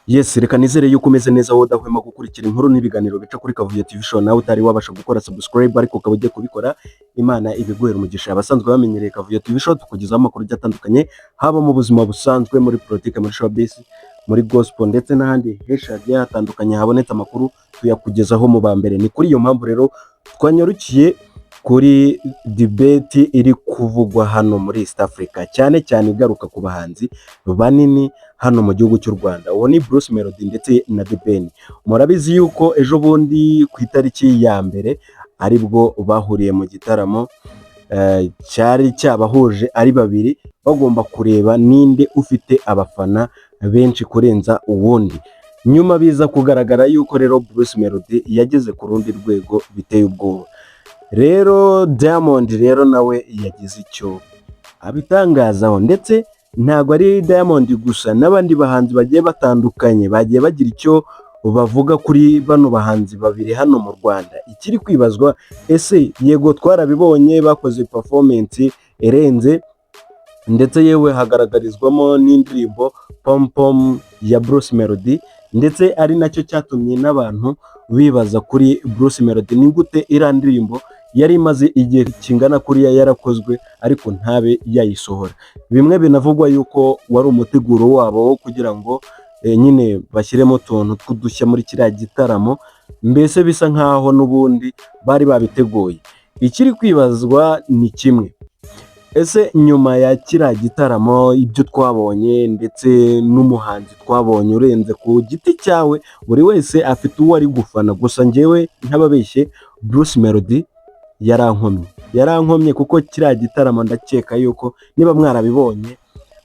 Yes, reka nizere yuko umeze neza wowe udahwema gukurikira inkuru n'ibiganiro bica kuri Kavuyo TV Show. Nawe utari wabasha gukora subscribe ariko ukaba ugiye kubikora, Imana ibiguhera umugisha. Abasanzwe bamenyereye Kavuyo TV Show, tukugezaho amakuru agiye atandukanye, haba mu buzima busanzwe, muri politike, muri showbiz, muri gospel ndetse n'ahandi henshi hagiye hatandukanye habonetse amakuru, tuyakugezaho mu ba mbere. Ni kuri iyo mpamvu rero twanyarukiye kuri debate iri kuvugwa hano muri East Africa, cyane cyane igaruka ku bahanzi banini hano mu gihugu cy'u Rwanda. Uwo ni Bruce Melody ndetse na The Ben. Murabizi yuko ejo bundi ku itariki ya 1 aribwo bahuriye mu gitaramo cyari cyabahuje ari babiri, bagomba kureba ninde ufite abafana benshi kurenza uwundi. Nyuma biza kugaragara yuko rero Bruce Melody yageze ku rundi rwego biteye ubwoba. Rero Diamond rero nawe yagize icyo abitangazaho, ndetse ntabwo ari Diamond gusa, n'abandi bahanzi bagiye batandukanye bagiye bagira icyo bavuga kuri bano bahanzi babiri hano mu Rwanda. Ikiri kwibazwa, ese yego twarabibonye, bakoze performance irenze, ndetse yewe hagaragarizwamo n'indirimbo Pom Pom ya Bruce Melody, ndetse ari nacyo cyatumye n'abantu bibaza kuri Bruce Melody: ni gute iriya ndirimbo yari imaze igihe kingana kuriya yarakozwe ariko ntabe yayisohora? Bimwe binavugwa yuko wari umuteguro wabo wo kugira ngo nyine bashyiremo utuntu tw'udushya muri kiriya gitaramo, mbese bisa nkaho n'ubundi bari babiteguye. Ikiri kwibazwa ni kimwe: ese nyuma ya kiriya gitaramo, ibyo twabonye ndetse n'umuhanzi twabonye urenze ku giti cyawe, buri wese afite uwo ari gufana, gusa njyewe ntababeshye, Bruce Melody yarankomye, yarankomye, kuko kiriya gitaramo ndakeka yuko niba mwarabibonye,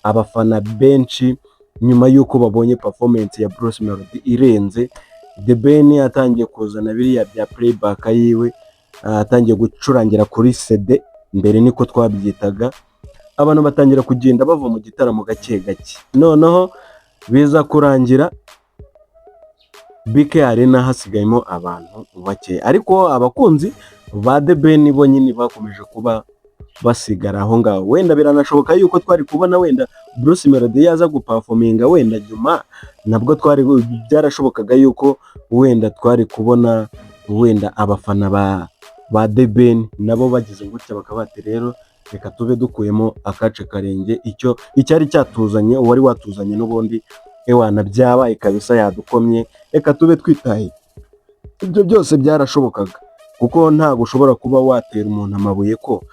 abafana benshi nyuma y'uko babonye performance ya Bruce Melody irenze, The Ben atangiye kuzana biriya bya playback yiwe, atangiye gucurangira kuri CD, mbere niko twabyitaga, abantu batangira kugenda bava mu gitaramo gake gake, noneho biza kurangira BK Arena hasigayemo abantu bake, ariko abakunzi ba The Ben bo nyine bakomeje kuba basigara aho ngaho. Wenda biranashoboka yuko twari kubona wenda Bruce Melody yaza guperforminga wenda nyuma, nabwo twari byarashobokaga yuko wenda twari kubona wenda abafana ba The Ben nabo bagize gutya bakaba bati: "Rero reka tube dukuyemo akace karenge, icyo icyari cyatuzanye, uwari watuzanye n'ubundi ewana byabaye kabisa, yadukomye, reka tube twitaye." Ibyo byose byarashobokaga, kuko ntabwo ushobora kuba watera umuntu amabuye ko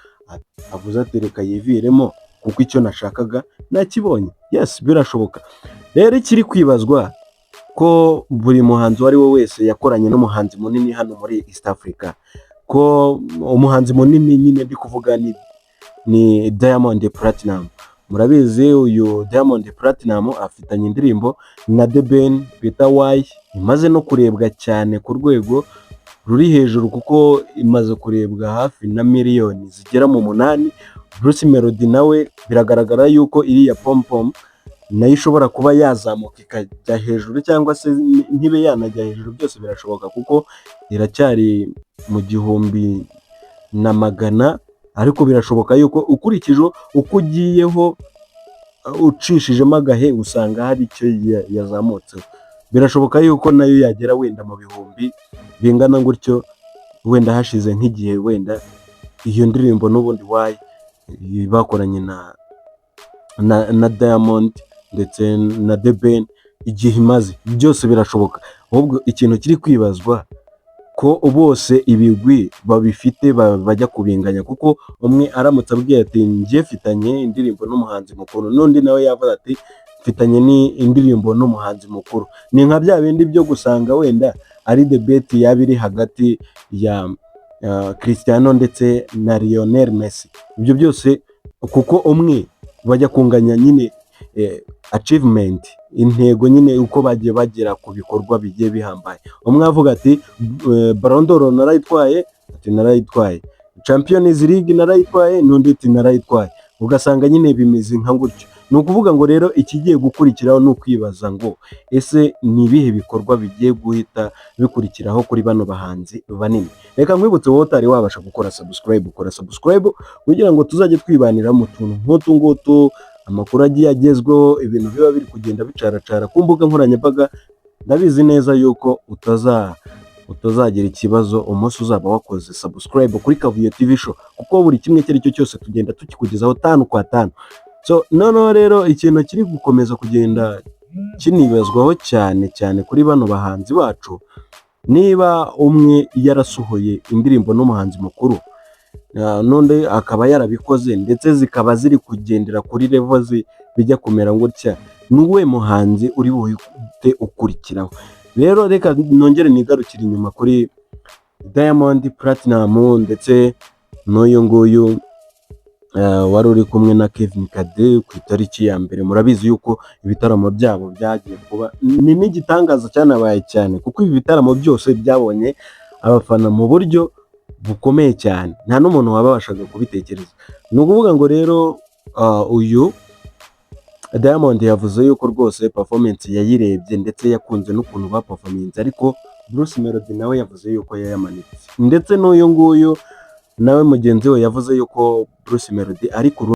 avuze ati: "Reka yiviremo kuko icyo nashakaga nakibonye." Yes, birashoboka. Rero ikiri kwibazwa, ko buri muhanzi uwo ari we wese yakoranye n'umuhanzi munini hano muri East Africa, ko umuhanzi munini nyine ndi kuvuga ni Diamond Platnumz. Murabizi, uyu Diamond Platnumz afitanye indirimbo na The Ben bita Why, imaze no kurebwa cyane ku rwego ruri hejuru, kuko imaze kurebwa hafi na miliyoni zigera mu 8. Bruce Melody nawe biragaragara yuko iriya Pom Pom nayo ishobora kuba yazamuka ikajya hejuru, cyangwa se ntibe yanajya hejuru, byose birashoboka, kuko iracyari mu 1100, ariko birashoboka yuko ukurikije uko ugiyeho ucishijemo agahe usanga hari icyo yazamutseho. Birashoboka yuko nayo yagera wenda mu bihumbi bingana gutyo, wenda hashize nk'igihe, wenda iyo ndirimbo n'ubundi Why bakoranye na Diamond ndetse na The Ben igihe imaze, byose birashoboka. Ahubwo ikintu kiri kwibazwa, ko bose ibigwi babifite, bajya kubinganya, kuko umwe aramutse abwiye ati: "Njye mfitanye indirimbo n'umuhanzi mukuru," n'undi nawe yavuga ati: "Mfitanye indirimbo n'umuhanzi mukuru." Ni nka bya bindi byo gusanga wenda ari debate yaba iri hagati ya Cristiano ndetse na Lionel Messi. Ibyo byose kuko umwe bajya kunganya nyine achievement, intego nyine, uko bagiye bagera ku bikorwa bigiye bihambaye. Umwe avuga ati: "Ballon d'Or narayitwaye," ati: "Narayitwaye, Champions League narayitwaye," n'undi ati: "Narayitwaye." Ugasanga nyine bimeze nka gutyo. Ni ukuvuga ngo rero ikigiye gukurikiraho ni ukwibaza ngo: ese ni ibihe bikorwa bigiye guhita bikurikiraho kuri bano bahanzi banini? Reka nkwibutse, wowe utari wabasha gukora subscribe, ukora subscribe kugira ngo tuzajye twibanira mu tuntu nk'utu ngutu. amakuru agiye agezweho, ibintu biba biri kugenda bicaracara ku mbuga nkoranyambaga. Ndabizi neza yuko utazagira ikibazo umunsi uzaba wakoze subscribe kuri Kavuyo TV Show, kuko buri kimwe icyo ari cyo cyose tugenda tukikugezaho tanu kwa tanu. So noneho rero, ikintu kiri gukomeza kugenda kinibazwaho cyane cyane kuri bano bahanzi bacu, niba umwe yarasohoye indirimbo n'umuhanzi mukuru, n'undi akaba yarabikoze, ndetse zikaba ziri kugendera kuri level bijya kumera gutya, ni uwuhe muhanzi uri buhite ukurikiraho? Rero reka nongere nigarukire inyuma kuri Diamond Platnumz ndetse n'uyu nguyu wari uri kumwe na Kevin Kade ku itariki ya 1. Murabizi yuko ibitaramo byabo byagiye kuba, ni n'igitangaza cyanabaye cyane, kuko ibi bitaramo byose byabonye abafana mu buryo bukomeye cyane, nta n'umuntu wabashaga kubitekereza. Ni ukuvuga ngo rero uyu Diamond yavuze yuko rwose performance yayirebye, ndetse yakunze n'ukuntu baperforminze, ariko Bruce Melody nawe yavuze yuko yayamanitse, ndetse n'uyu nguyu nawe mugenzi we yavuze yuko Bruce Melody ari ku